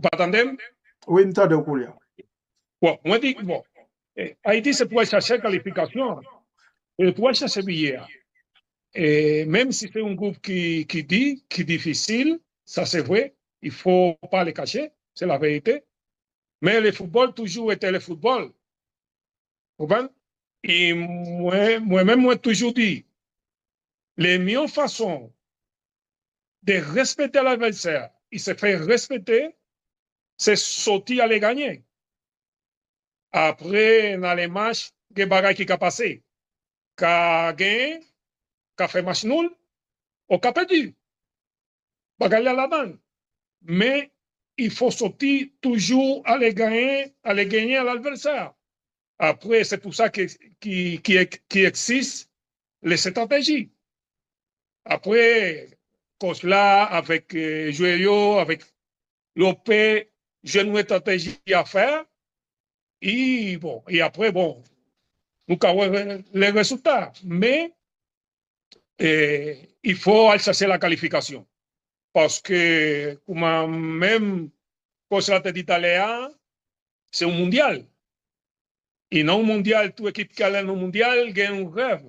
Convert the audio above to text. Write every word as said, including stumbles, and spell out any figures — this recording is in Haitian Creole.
Ou pa tande m? Wi, m tande w koulye a. Bon, mwen di, bon, eh, Ayiti se pou al chache kalifikasyon an. E pou al chache biyè a. E menm si se yon gwoup ki, ki di, ki difisil, sa se vre, il faut pas le cacher, c'est la vérité. Men le football toujou ete le football. Ou konprann? E mwen, mwen menm, mwen toujou di, le meilleur façon de respecter l'adversaire, il se fait respecter, se soti ale genyen. Apre, nan le match, gen bagay ki ka pase. Ka genyen, ka fè match nul, ou ka pèdi. Bagay la ladan. Men, il faut soti toujou ale genyen, ale genyen a l'adversaire. Apre, se pou sa ki, ki, ki, ki existe les stratégies. Apre, coach la, avèk eh, jwè yo, avèk yo pe jwenn yon estrateji a fè. E bon, e apre, bon, nou ka wè le rezilta. Men, eh, il faut al chache la kalifikasyon. Paske, kouman menm coach la te di talè a, se yon mondyal. E nan yon mondyal, tout ekip ki ale nan mondyal gen yon rèv.